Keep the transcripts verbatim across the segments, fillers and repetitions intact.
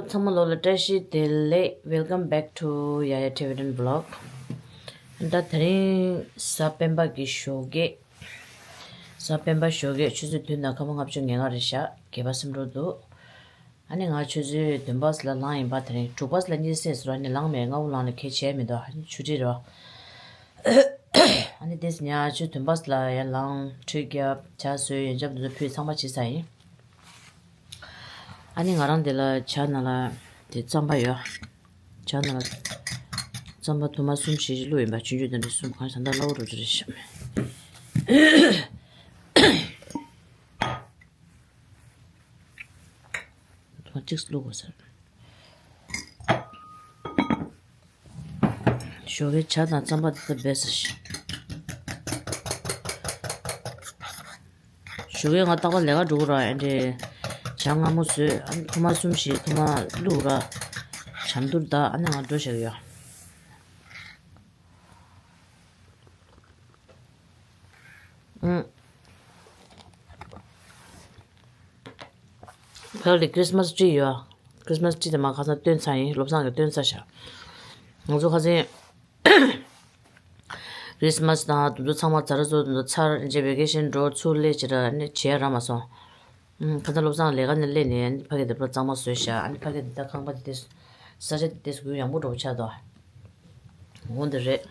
ཚང་མ་ལོ་ལ་བཀྲ་ཤིས་བདེ་ལེགས། Welcome back to Yaya Tibetan Vlog. ད་དེ་རིང་གཟའ་སྤེན་པ་གི་ཞོགས་ཀས། གཟའ་སྤེན་པ་ཞོགས་ཀས་ཆུ་ཚོད་བདུན་དང་སྐར་མ་ལྔ་བཅུ་ང་ལྔ་རེད་ཤག་གད་པ་སེམས་སྤྲོ་འདུག་ཨ་ནི་ང་ཆུ་ཚོད་བདུན་པ་ལ་ལངས་ཡིན་པ། དེ་རིང་དྲུག་པ་ལ་གཉིད་སད་ཟེར་བ་ནི་ལངས་མེད། སྔ་པོ་ལངས་ནས་ཁྱད་བྱས་མི་འདུག་ཨ་ནི་ཆུ་ཁྲིད་རོ། ཨ་ནི་དེས་ཉ་ཆུ་བདུན་པ་ལ་ཡར་ལངས། ཁྲུས་བརྒྱབ། ཇ་བཟོས། ཡོན་ཆབ་འདི་ཚོ་ཕུལ། ཚང་མ་བྱས་ཚར་ཡིན། ཨ་ནི་ང་རང་འདི་ལ་ཇ་ནང་ལ་དེ་རྩམ་པ་ཡོད། ཇ་ནང་ལ་རྩམ་པ་ཐུར་མ་གསུམ་བཞི་ཞིག་བླུགས་ཡིན་པ། ཆུང་ཆུང་དེ་འདྲ་གསུམ། གང་ཞག་ད་སླ་བོ་འགྲོ་རྒྱུ་རེད་ཤག་ཐུར་མ་གཅིག་བླུགས་དགོས་ཟེར། ཞོགས་ཀའི་ཇ་དང་རྩམ་པ་འདི་ལྟ་བས་ཟེར། ཞོགས་ཀས་ང་རྟག་པར་ལས་ཀ་འགྲོ་གི་ར། ཨ་འདྲས་ཇ་མངར་མོ་བཟོས། ཨ་ནི་ཐུར་མ་གསུམ་བཞི་ཐུར་མ་བླུགས་ར། ཇ་མདོར་བཏགས། ཨ་ནི་ང་འགྲོ་བཞག་གི་ཡོད། ཨུམ། ཕ་གི་ལ་ཁྲི་སི་མ་སི་ཊི་རི་ཡོད། ཁྲི་སི་མ་སི་ཊི་རི་དེ་མ་ཁ་སང་བཏོན་ཚར་ཡིན། བློ་བཟང་གིས་བཏོན་ཚར་ཤག་ང་ཚོ་ཁ་སང་ཁྲི་སི་མ་སི་དང་དེ་ཚོ་ཚང་མ་ཛ་དྲག་ཚོ་དེ་ཚོ་ཚར་རྗེས་བེ་ཀེ་ཤན་འགྲོ་ཚུར་སླེབས་བྱས་ར་ནི་བྱས་ར་མ་སོང་། ཨུམ། ཁ་སང་བློ་བཟང་ལས་ཀ་ནས་སླེབས་ནས་ཨ་ནི་ཕ་གི་དེ་པར་གཙང་མ་བཟོས་ཤག་ཨ་ནི་ཕ་གི་དེ་ད་ཁང་པ་དེ་དེ་ས་ཆ་དེ་དེ་གུ་ཡངས་པོ་འགྲོ་བོ་ཆགས་འདུག་འོ་འདི་རེད།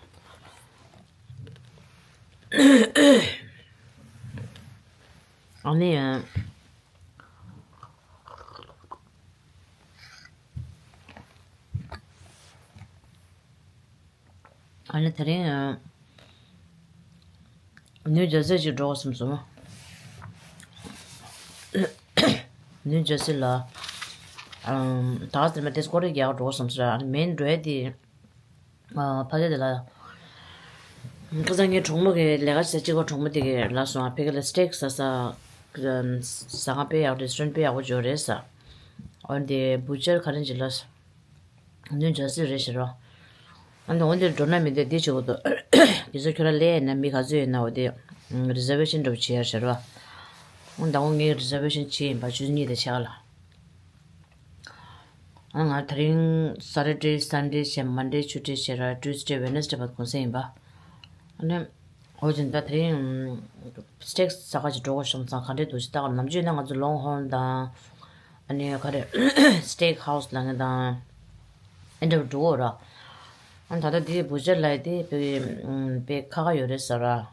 ཨ་ནི། ཨ་ནི་དེ་རིང་ནིའུ་ཇར་སི་ཅིག་འགྲོ་དགོས་བསམ་སོང་། ནིའུ་ཇར་སི་ལ། ཨམ། ད་ག་ཟེར་མ་དེ་སྐོར་རེ་རྒྱག་འགྲོ་དགོས་བསམ་སོང་ར། ཨ་ནི་མེན་འགྲོ་ཡ་དེ། ཨ། ཕ་གི་དེ་ལ། ཁ་སང་ངའི་གྲོགས་མོ་གི་ལས་ཀ་བྱེད་ས་གཅིག་པ་གྲོགས་མོ་དེ་གི་ལབ་སོང་། ཨ། ཕ་གི་ལ་སི་ཊེག་ཟ་ས། ཟ་ཁང་དཔེ་ཡག་རེ་སི་ཊོ་རན་དཔེ་ཡག་པོ་ཅིག་ཡོད་རེད་ཟེར། འོན་ཏེ་བུ་ཅར་ག་རེ་ཅིག་ལ། ནིའུ་ཇར་སི་རེད་ཟེར་རོ། ཨ་ནི་འོན་ཏེ་འགྲོ་ན་མི་འདོད་འདི་བྱེད་དགོས་འདུག་དེ་ཚོ་ཁྱོད་རང་སླེབས་ཡིན་ན་མི་ག་ཚོད་ཡིན་ན་འོ་དེ་རི་ཛར་ཝེ་ཤན་འདྲ་པོ་བྱེད་ཡ་ཟེར་རོ། ཨ་ནི་ད་འོ་ངས་རི་ཛར་ཝེ་ཤན་བྱས་ཡིན་པ། ཆུ་ཚོད་གཉིས་དང་ཕྱེད་ཀ་ལ། ཨ་ང་དེ་རིང་སེ་ཊར་ཌེ་སན་ཌེ་བྱས། མན་ཌེ་ཆུ་ཚོད་བྱས་ར། ཊུ་སི་ཌེ་ཝེ་ནེ་སི་ཌེ་བར་གུང་སེང་ཡིན་པ། ཨ་ནི་འོ་ཅིན་ད་དེ་རིང་སི་ཊེག་ཟ་ག་ཅིག་འགྲོ་དགོས་བྱུང་ཙང་ག་འདྲས་འདུག་ཅིག་ལྟ་ག་ནམ་རྒྱུན་ན་ང་ཚོ་ལོང་ཧོན་དང་། ཨ་ནི་ག་རེ། སི་ཊེག་ཧའུ་སི་ལབ་མཁན་དང་། ཨེ་འདྲ་པོ་འགྲོ་གི་ར། ཨ་ནི་ད་ལྟ་དེ་བུ་ཅར་ལབ་ཡ་དེ་དཔེ་དཔེ་ཁག་ཁག་ཡོད་རེད་ཟེར་ར།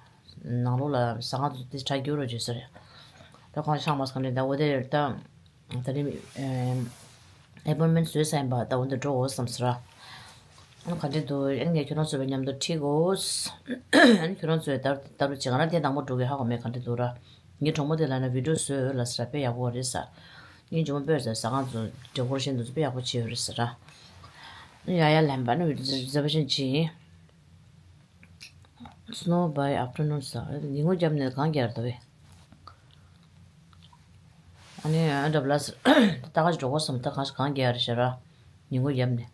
ནང་ལོགས་ལ་ཟ་ཁང་དེ་གྲ་རྒྱུག་རོགས་བྱོས་ཟེར། ད་ཁོང་ཤག་མ་སོང་ནས་ད་འོ་དེ་ད། ད་རིང་ཨེ་པོན་མེན་བཟོས་ས་ཡིན་པ། ད་འོ་འདི་འགྲོ་འོ་བསམ་ཟེར། ཨ་ནི་ག་འདྲ་འདུག་ཨ་ནི་ངས་ཁྱོད་རང་ཚོ་བའི་མཉམ་དུ་ཁྲིད་དགོས། ཨ་ནི་ཁྱོད་རང་ཚོས་ད་ལྟ་རུ་བྱེད་ག་ན་དེ་དང་པོ་འགྲོ་གི་ཧ་གོ་མེད། ག་འདྲ་འདུག་ར། ངའི་གྲོགས་མོ་དེ་ལ་ན་བི་ཌིའོ་བཟོས་ཡོད་ལ་ཟེར། དཔེ་ཡག་པོ་རེད་ཟེར། ངའི་ཇོ་མོ་དཔེ་ཟེར་ཟ་ཁང་ཚོ་ཌེ་ཀོ་རེ་ཤན་དེ་ཚོ་དཔེ་ཡག་པོ་བྱས་ཡོད་རེད་ཟེར་ར། ཡ་ཡ་ལན་པ་ནི་རི་ཛར་ཝེ་ཤན་བྱས་ཡིན། Snow by afternoon ཟེར། ཉིན་གུང་རྒྱབ་ནས་གངས་རྒྱག་རེད་ད་བས། ཨ་ནི་ཨ་འདྲ་པོ་ལ་ཟེར། ད་ག་ཅིག་འགྲོ་དགོས་བསམ། ད་གང་ཞིག་གངས་རྒྱག་རེད་ཟེར་ར། ཉིན་གུང་རྒྱབ་ནས།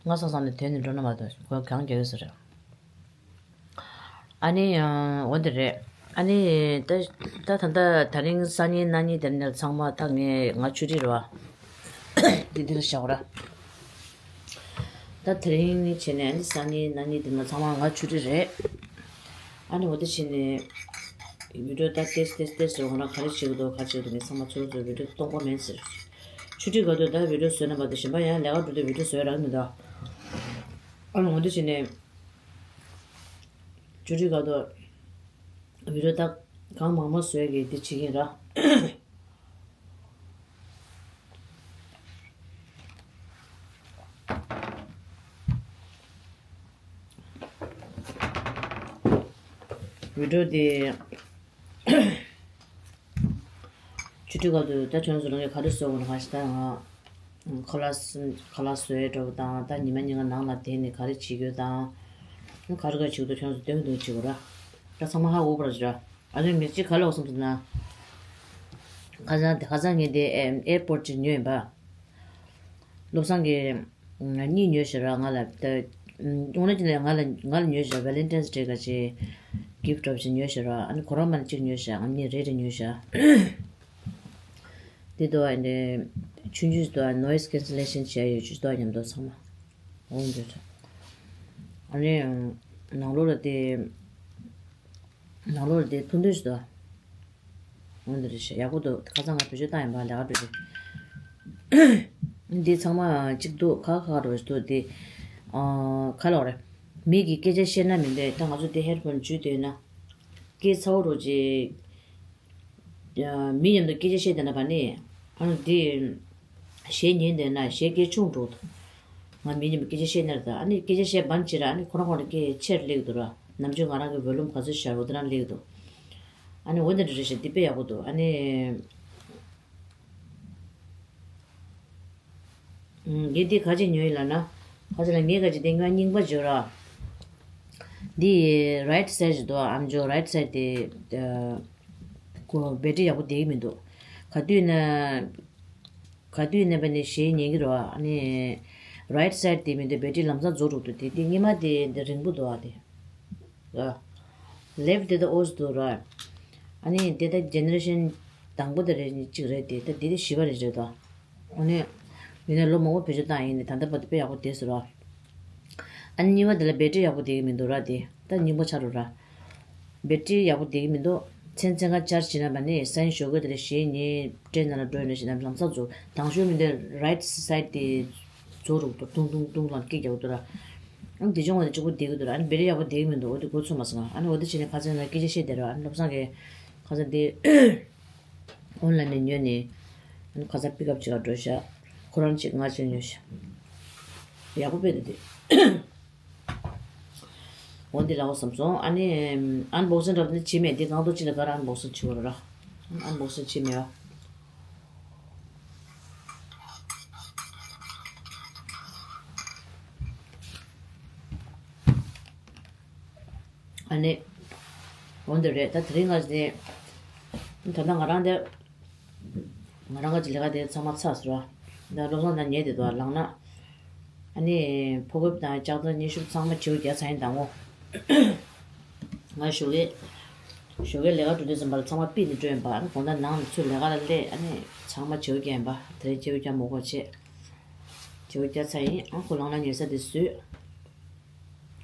ང་སང་སང་ནས་དོན་ནས་འགྲོ་ན་མ་གཏོགས་ཁོས་གངས་རྒྱག་གི་ཟེར་ར། ཨ་ནི་ཡང་འོ་འདི་རེད། ཨ་ནི་ད་ད་ད་ད་ད་རིང་སང་ཉིན་གནངས་ཉིན་དེ་ནས་ཚང་མ་ད་ངས་ང་ཆུ་ཊི་རེད་བ། འདི་འདི་ལ་བཞག་ར། ད་དེ་རིང་ནི་བྱས་ནས་ཨ་ནི་སང་ཉིན་གནངས་ཉིན་དེ་ན་ཚང་མ་ང་ཆུ་ཊི་རེད། ཨ་ནི་འོ་དེ་བྱས་ནས་བི་ཌིའོ་ད་ཏེས་ཏེས་ཏེས་རེད། ང་རང་ག་རེ་བྱེད་ཀྱི་འདུག་ག་བྱེད་ཀྱི་འདུག་ངས་ཚང་མ་ཚུར་ཚུར་བི་ཌིའོ་གཏོང་དགོས་མེད་ཟེར། ཆུ་ཊི་སྐབས་དུ་ད་བི་ཌིའོ་བཟོས་ན་མ་གཏོགས་གཞན་པ་ཡང་ལས་ཀ་འགྲོ་དུས་བི་ཌིའོ་བཟོས་རག་གི་མི་འདུག་ཨ་ནི་འོ་དེ་བྱས་ནས་ཆུ་ཊི་སྐབས་དུ་བི་ཌིའོ་ད་གང་མང་མང་བཟོས་ཀྱི་དེ་བྱེད་ཀྱི་ཡིན་ར། བི་ཌིའོ་དེ་ཆུ་ཊི་སྐབས་དུ་ད་ཁྱོད་ཚོ་རང་གིས་ག་རེ་བཟོ་དགོས་ན། ག་ཞིག་ད་ང་ཁ་ལག་ཁ་ལག་བཟོས་འགྲོ་བ་དང་། ད་ཉི་མ་ཉིན་ག་ནང་ལ་བསྡད་ནས་ག་རེ་བྱེད་རྒྱུ་དང་། ག་རེ་ག་རེ་བྱེད་དགོས་འདུག་ཁྱོད་ཚོ་སྟོན་གི་འདུག་བྱེད་དགོས་ར། ད་ཚང་མ་ཧ་གོ་བར་བྱེད་ར། ཨ་ནི་ངས་གཅིག་ག་ལབ་སོང་ཟེར་ན། ཁ་སང་ཁ་སང་ངས་དེ་ཨེ་ཨེར་པོར་ཊི་ཅིག་ཉོས་ཡིན་པ། བློ་བཟང་གིས་གཉིས་ཉོས་ཤག་ར། ང་ལ་ད་དངོས་གནས་ཅིག་ལ་ང་ལ་ང་ལ་ཉོས་ཤག། ཝེ་ལེན་ཊེན་སི་ཌེ་ག་ཅིག་གིཕ་ཊི་འདྲ་པོ་ཅིག་ཉོས་ཤག་ར། ཨ་ནི་ཁོ་རང་མ་ནི་གཅིག་ཉོས་ཤག། ང་གཉིས་རེ་རེ་ཉོས་ཤག། དེ་དུ་ཨ་ནི་ཆུང་ཆུང་དུ་ཨ་noise cancellation་བྱས་ཡོད་ཆུ་དུ་ཨ་མཉམ་དུ་ཚང་མ་འོང་འདོད། ཨ་ནི་ནང་ལོགས་ལ་དེ་ནང་ལོགས་ལ་དེ་ཐུང་ཐུང་ཞིག་འདུག་འོང་འདི་རེད་ཤག་ཡག་པོ་འདུག་ཁ་སང་ང་བེད་སྤྱོད་བཏང་ཡིན་པ་ལས་ཀ་འགྲོ་དེ། འདི་ཚང་མ་གཅིག་འདུག་ཁ་ཁ་རོ་ཞིག་འདུག་དེ། ཁ་ལོ་རེད། མི་གིས་སྐད་ཆ་བཤད་ན་མི་འདོད་ད་ང་ཚོ་དེ་ཧེཌ་ཕོན་འཇུས་འདོད་ན། སྐད་ཚ་བོ་རོ་ཅིག་མི་མཉམ་དུ་སྐད་ཆ་བཤད་བསྡད་ན་བ་ནི། ཨ་ནི་འདི། གཞས་ཉན་བསྡད་ན་གཞས་སྐད་ཆུང་འགྲོ་འདུག་ང་མི་མཉམ་དུ་སྐད་ཆ་བཤད་ན་རེད་ད་ཨ་ནི་སྐད་ཆ་བཤད་བན་ཅི་ར་ཨ་ནི་ཁོ་རང་ཁོ་རང་སྐད་ཆེར་སླེབས་འདུག་ར། ནམ་རྒྱུན་ང་རང་གི་ཝོ་ལུམ་ག་ཚོད་ཤར་འོ་དེ་རང་སླེབས་འདུག་ཨ་ནི་འོ་འདི་འདྲ་རེད་ཤག་འདི་དཔེ་ཡག་པོ་འདུག་ཨ་ནི། ངས་འདི་ག་ཅིག་ཉོས་ཡིན་ལབ་ན། ག་ཅིག་ལ་ངས་ག་ཅིག་འདི་ང་རྙིང་པ་འཇོ་ར། འདི་right side་འདུག་ཨམ་ཇོ་right side་དེ། ཁོ་battery་ཡག་པོ་བསྡད་ཀྱི་མི་འདུག་ག་དུས་ན། ག་དུས་ན་བ་ནི་གཞས་ཉན་གྱི་རེད་བ་ཨ་ནི། right side་དེ་མི་འདུག battery་ལམ་སང་རྫོགས་འགྲོ་འདུག་དེ་དེ་སྔོན་མ་དེ་འདི་རིང་པོ་འདུག་ཨ་དེ། left་དེ་ད་ཨོས་འདུག་ར། ཨ་ནི་དེ་ད་generation་དང་པོ་དེ་རེད་གཅིག་རེད་དེ་ད་དེ་དེ་བཞི་པ་རེད་རེད་ད། ཨ་ནི། ཡིན་ནའི་ལོ་མང་པོ་བེད་སྤྱོད་བཏང་ཡིན་ནི་ད་ལྟ་བར་དུ་དཔེ་ཡག་པོ་བསྡད་ཟེར་ར། ཨ་ནི་གཉིས་པ་དེ་ལ་battery་ཡག་པོ་བསྡད་ཀྱི་མི་འདུག་ར་དེ་ད་རྙིང་པ་ཆགས་འགྲོ་ར། battery་ཡག་པོ་བསྡད་ཀྱི་མི་འདུག་མཚན་མཚན་ཁ་charge་བྱེད་ན་བ་ནི་སང་ཉིན་ཞོགས་ཀས་དེ་ལ་གཞས་ཉན་ཊེན་ནང་ལ་འགྲོ་ཡོང་ན་ཞེ་ན་ལམ་སང་རྫོགས་དང་ཤོས་མི་འདུག right side་དེ་རྫོགས་འགྲོ་འདུག་ཏུང་ཏུང་ཏུང་ལ་སྐད་རྒྱག་འདུག་ར། ཨ་ནི་དེ་ཅུང་བ་ནི་གཅིག་པོ་བསྡད་ཀྱི་འདུག་ར་ཨ་ནི་battery་ཡག་པོ་བསྡད་ཀྱི་མི་འདུག་འོ་དེ་གོ་ཚོད་མ་སོང་ཨ་ནི་འོ་དེ་བྱས་ནས་ཁ་སང་ང་སྐད་ཆ་བཤད་བསྡད་ར་ཨ་ནི་བློ་བཟང་གིས་ཁ་སང་དེ། ཨོན་ལན་ནས་ཉོས་ནས། ཨ་ནི་ཁ་སང་པིག་ཨབ་བྱེད་ག་འགྲོ་ཤག་ཁོ་རང་གཅིག་ང་གཅིག་ཉོས་ཤག་ཡག་པོ་དཔེ་འདུག་དེ། འོ་འདི་ལའོ་བསམ་སོང་ཨ་ནི། ཨན་བོག་སིང་འདྲ་པོ་འདི་བྱེད་མེད་འདི་གང་དུ་ཅི་ལ་ག་ར་ཨན་བོག་སིང་བྱེད་དགོས་ར། ཨན་བོག་སིང་བྱེད་མེད་བ། ཨ་ནི། འོ་འདི་རེད་ད་དེ་རིང་ང་ཚོ་དེ། ད་ལྟ་ང་རང་དེ། ང་རང་ག་ཅི་ལས་ཀ་དེ་ཚང་མ་ཚར་སོང་ར། ད་བློ་བཟང་དང་ཉལ་བསྡད་འདུག་ལངས་ན། ཨ་ནི། ཕོ་རྒོད་དང་ལྕགས་ཐང་སྙན་ཞུ་ཚང་མ་བྱེའུ་རྒྱག་ཚར་ཡིན་དང་ངོ་། ང་ཞོགས་ཀས། ཞོགས་ཀས་ལས་ཀ་འགྲོ་དུས་ཙམ་པ་ལ་ཚང་མ་པིས་ནས་སྤྲོད་ཡིན་པ་ཨ་ནི་དགོང་དག་ནང་ནས་ཚུར་ལས་ཀ་ལ་སླེབས་ཨ་ནི་ཚང་མ་བྱེའུ་རྒྱག་ཡིན་པ་དེ་རིང་བྱེའུ་རྒྱག་མ་དགོས་བྱས། བྱེའུ་རྒྱག་ཚར་ཡིན་ཨ་ཁོ་ལངས་ན་ཉལ་ས་དེ་བཟོས།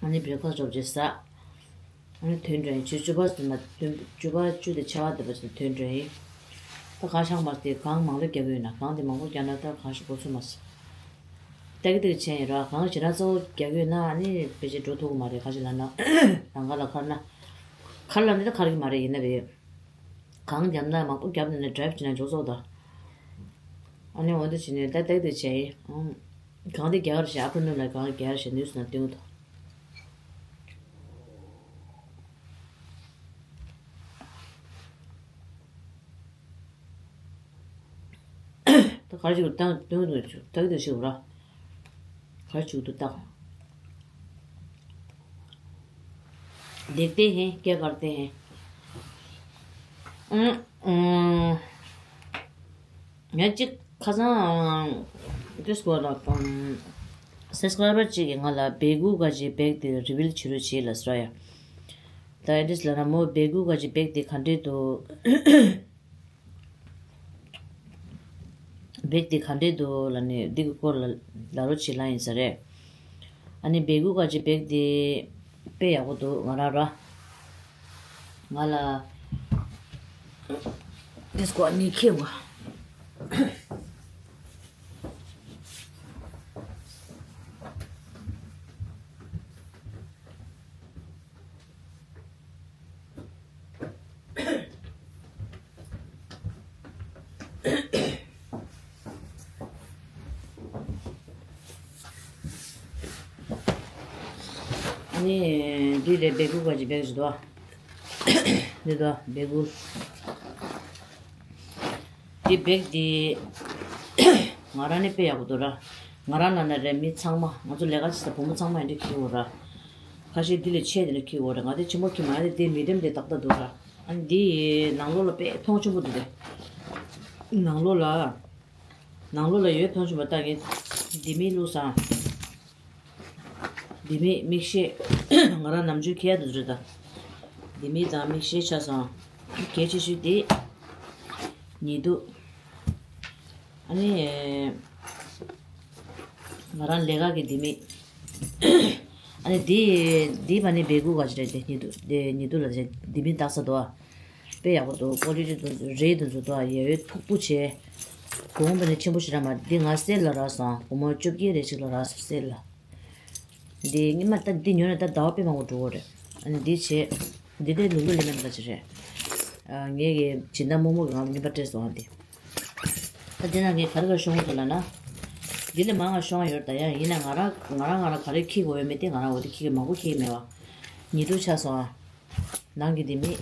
ཨ་ནི་བྷི་རེག་ཕ་སི་ཊི་འགྲོ་བྱས་ཟ། ཨ་ནི་ཐོན་འགྲོ་ཡིན་ཆུ་བཅུ་པ་ཙམ་ལ་ཐོན་བཅུ་པ་བཅུ་དེ་ཆ་བ་དེ་པ་ཙམ་ཐོན་འགྲོ་ཡིན། ད་གང་ཤང་མ་དེ་གང་མང་པོ་རྒྱག་གི་ཡོད་ན་གང་དེ་མང་པོ་རྒྱག་ན་ད་གང་ཞིག་གོ་ཚོད་མ་སོང་། ཏག་ཏག་བྱས་ཡིན་ར་གང་ཞིག་ར་གཙོ་བོ་རྒྱག་གི་ཡོད་ན་ཨ་ནི་ཕལ་ཆེར་འགྲོ་ཐུབ་ཀྱི་མ་རེད་གང་ཞིག་ལབ་ན། ལམ་ཁ་ལ་ཁར་ན། ཁར་ལ་འདི་ད་ཁར་གི་མ་རེད་ཡིན་ན་རེད། གང་རྒྱབ་ན་མང་པོ་རྒྱབ་ནས་ནས་ཌ་རའིབ་བྱས་ན་འཇོག་ཚོགས་དང་། ཨ་ནི་འོ་འདི་བྱས་ནས་ད་ཏག་ཏག་བྱས་ཡིན། གང་དེ་རྒྱག་རེད་ཞེས་ཨ་ཕོ་ནུ་ལ་གང་རྒྱག་རེད་ཞེས་ནུས་སུ་ན་སྟོན་གི་འདུག་ད་གར་ཅིག་ཏང་སྟོན་གི་འདུག་ཏག་ཏག་ཞིག་ར། གར་ཅིག་ཏུ་ཏག देखते हैं क्या करते हैं। ང་གཅིག་ཁ་སང་དེ་སྐོར་ལ་སབ་སི་ཀ་རའི་བར་གཅིག་གིས་ང་ལ་བེ་གུ་ག་ཅི་བེག་དེ་རི་བིལ་བྱེད་རོགས་བྱེད་ལ་ཟེར་ཡ། ད་ཨེ་འདྲས་ལ་ན་མོ་བེ་གུ་ག་ཅི་བེག་དེ་ག་འདྲས་འདུག་བེག་དེ་ག་འདྲས་འདུག་ལ་ནི་འདི་གི་སྐོར་ལ་ལ་རོགས་བྱེད་ལ་ཡིན་ས་རེད། ཨ་ནི་བེ་གུ་ག་ཅི་བེག་དེ་དཔེ་ཡག་པོ་འདུག་ང་རང་ར། ང་ལ་དེ་སྐོར་ནི་ཁེ་བ། ཨ་ནི་འདི་རེད་བེ་གུ་ག་ཅི་བེག་ཞིག་འདུག་ཨ། འདི་འདུག་ཨ་བེ་གུ། འདི་བེག་འདི་ང་རང་ནི་དཔེ་ཡག་པོ་འདུག་ར། ང་རང་ལ་ན་རེད་མི་ཚང་མ་ང་ཚོ་ལས་ཀ་བྱེད་ས་བུ་མོ་ཚང་མ་ཡང་འདི་ཁྱེར་འོ་ར། ཁ་ཤས་འདི་ལས་ཆེ་འདི་ལས་ཁྱེར་འོ་ར་ང་དེ་ཆེན་པོ་ཁྱེར་མ་ཡ་དེ་དེ་མི་ཌམ་དེ་ཏག་ཏག་འདུག་ར། ཨ་ནི་འདི་ནང་ལོགས་ལ་དཔེ་མཐོང་ཆེན་པོ་འདུག་དེ། ནང་ལོགས་ལ། ནང་ལོགས་ལ་ཡོད་མཐོང་ཆེན་པོ་ལྟ་གིན། འདི་མི་བླུགས་སང་། འདི་མི་མིག་ཤེལ། ང་རང་ནམ་རྒྱུན་ཁྱེར་ཡ་འདུག་རེད་ད། འདི་མི་དང་མིག་ཤེལ་ཆ་སང་། གལ་ཆེ་ཤོས་དེ། ཉི་གདུགས། ཨ་ནི། ང་རང་ལས་ཀ་གི་ལྡེ་མིག་ཨ་ནི་འདི་འདི་བ་ནི་སྦས་ཁུག་ག་ཅི་རེད་དེ་ཉི་དུ་དེ་ཉི་དུ་ལ་ལྡེ་མིག་བཏགས་ས་འདུག་ཨ། དཔེ་ཡག་པོ་འདུག་ཀོ་ལི་ཊི་འདུག་རེད་འདུག་འདུག་ཨ། ཡ་ཡོད་ཕུག་པོ་བྱས། གོང་པ་ནི་ཆེན་པོ་ཞིག་ར་མ་འདི་ང་སེལ་ལ་རག་སོང་སྒོར་མོ་བཅོ་བརྒྱད་རེ་ཞིག་ལ་རག་སོང་སེལ་ལ། འདི་སྔོན་མ་ད་འདི་ཉོས་ན་ད་ཟླ་བ་དཔེ་མང་པོ་འགྲོ་གི་རེད། ཨ་ནི་འདི་བྱས། འདི་དེ་ལུག་ལུག་ལེ་མན་ག་ཅི་རེད། ཨ་ངས་གི་སྦྱིན་བདག་རྨོ་མོ་གི་ང་ལ་རྔན་པ་སྤྲད་སོང་ཨ་འདི། ད་འདི་ན་ངས་ག་རེ་ག་ཤོང་གི་འདུག་ལབ་ན། འདི་ལས་མང་ང་ཤོང་ཡོད་ད་ཡ་ཡིན་ན་ང་རང་ང་རང་ང་རང་ག་རེ་འཁྱེར་དགོས་ཡོད་མེད་དེ་ང་རང་འོ་དེ་འཁྱེར་གི་མང་པོ་འཁྱེར་གི་མེད་བ། ཉི་དུ་ཆགས་སོང་ཨ། ནང་གི་འདི་མིག་